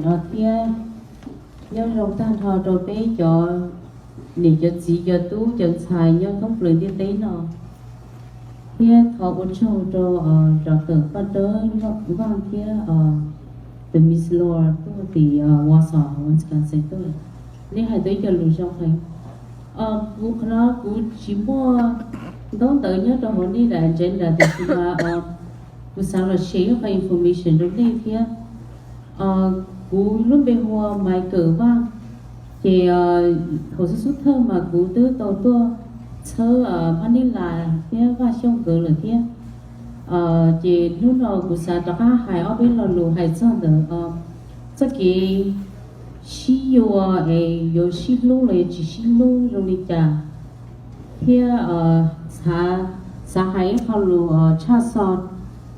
no thiab. Nyob zoo tag nrho rau peb cov niam cov txiv cov tub cov ntxhais nyob thoob plaws ntiaj teb no, thiab thov ua tsaug rau Doctor Paj Dawb Vaj thiab the Miss Lord tuaj tim Wausau, Wisconsin tuaj. Nej hais tau ib co lus zoo heev. Kuv qhov no kuv tsis muaj ntaub ntawv nyob rau hauv nej daim agenda tiam sis mas kuv xav los share ib qho information rau nej thiab. Kuv lub npe hu ua Maiv Kawm Vaj, ces thaum xub xub thawj mas kuv twb tau tuaj txhawb Mab Nib Las thiab Vaj Xyooj nkawd lawm thiab. Ces hnub no kuv xav rov qab hais ob peb lo lus hais txog ntawm txoj kev sib yuav es yuav sib hlub los yuav tsis sib hlub zoo li cas, thiab xav hais ib qho lus tshaj xo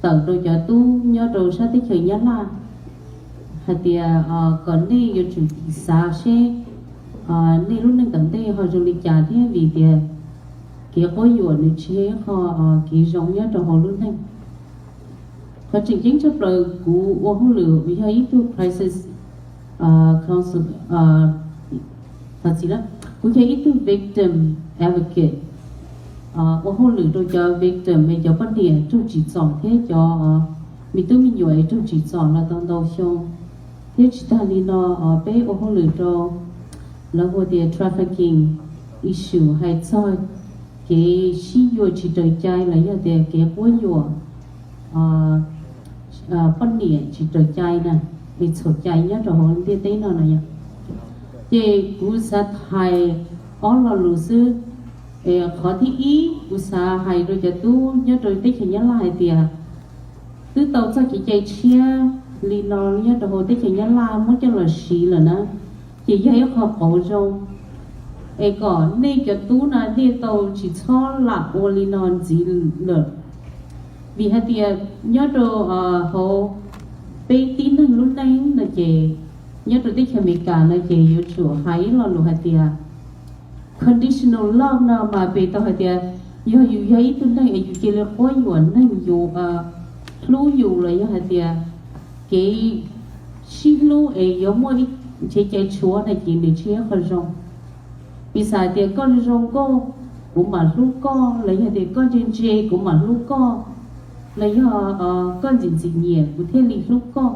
tawm rau cov tub nyob rau sab teb chaws Nyab Laj hais tias kom nej yuav tsum xav seb nej lub neej tom ntej ho zoo li cas thiab, vim tias kev quab yuam nws tsis yog ib qho kev zoo nyob rau hauv lub neej. Qhov tseem ceeb tshaj plaws kuv ua hauj lwm yog ib tug crisis counselor, kuv yog ib tug victim advocate, ua hauj lwm rau cov victim es cov poj niam raug tsim txom thiab cov me tub me nyuam es raug tsim txom los tau ntau xyoo. Thiab tsis tag li no, peb ua hauj lwm rau lawv hu tias trafficking issue hais txog kev sib yuav tsis raws cai los yog tias kev quab yuam poj niam tsis raws cai na, es txhaum cai nyob rau hauv ntiaj teb no na yom. Ces kuv xav hais ob lo lus xwb. Qhov thib ib kuv xav hais rau cov tub nyob rau teb chaws Nyab Laj hais tias twb tau txoj kev cai tshiab li no nyob rau hauv teb chaws Nyab Laj muab coj los siv lawm na, ces yog ib qho qauv zoo. Es kom nej cov tub na nej tau tsis txhob lam ua li no ntxiv lawm, vim hais tias nyob rau hauv peb tib neeg lub neej no ces nyob rau teb chaws Amelikas no ces yuav tsum hais ib lo lus hais tias conditional love no mas pes tau hais tias yog yus yog ib tug neeg es yus cia li quab yuam neeg yus hlub yus los yog hais tias kev sib hlub es yuav muaj nrhiav cai tshuav na ces nws tsis yog qhov zoo. Piv xam tias koj zoo nkauj kuv mam hlub koj, los yog tias koj ntse ntse kuv mam hlub koj, los yog koj ntxim ntxim nyiam kuv thiaj li hlub koj.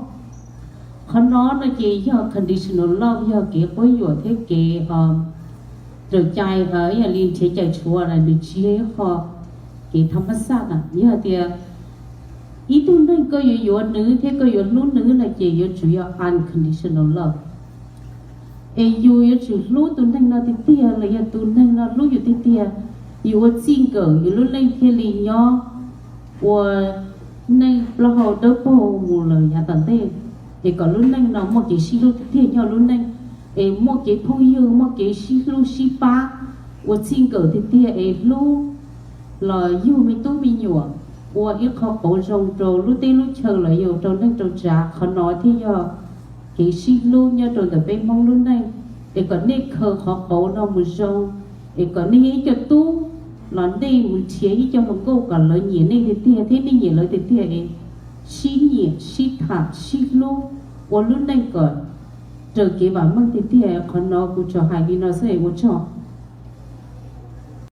Qhov no no ces yog conditional love, yog kev quab yuam thiab kev raws cai, yog li nrhiav cai tshuav na, nws tsis yog ib qho kev tham ma xaj na. Yog tias ib tug neeg koj yuav yuav nws thiab koj yuav hlub nws no ces yuav tsum yog unconditional love. Es yus yuav tsum hlub tus neeg no tiag tiag los yog tus neeg no hlub yus tiag tiag, yus ua txij nkawm yus lub neej thiaj li nyob ua neej plaub hau dawb paug mus lawm yav tom ntej. Es kom lub neej no muaj kev sib hlub tiag tiag nyob lub neej, es muaj kev phooj ywg, muaj kev sib hlub sib pab, ua txij nkawm tiag tiag es hlub los yug me tub me nyuam, ua ib qho qauv zoo rau lub teb lub chaw los yog rau neej rau tsav. Qhov no thiaj yog kev sib hlub nyob rau ntawm peb Hmoob lub neej. Es kom nej khaws qhov qauv no mus zoo, es kom nej yog ib co tub los nej mus nrhiav ib co hluas nkauj kom lawv nyiam nej tiag tiag thiab nej nyiam lawv tiag tiag es sib nyiam sib tham sib hlub ua lub neej kom raws kev vam meej tiag tiag. Qhov no kuv tsuas hais li no xwb es ua tsaug.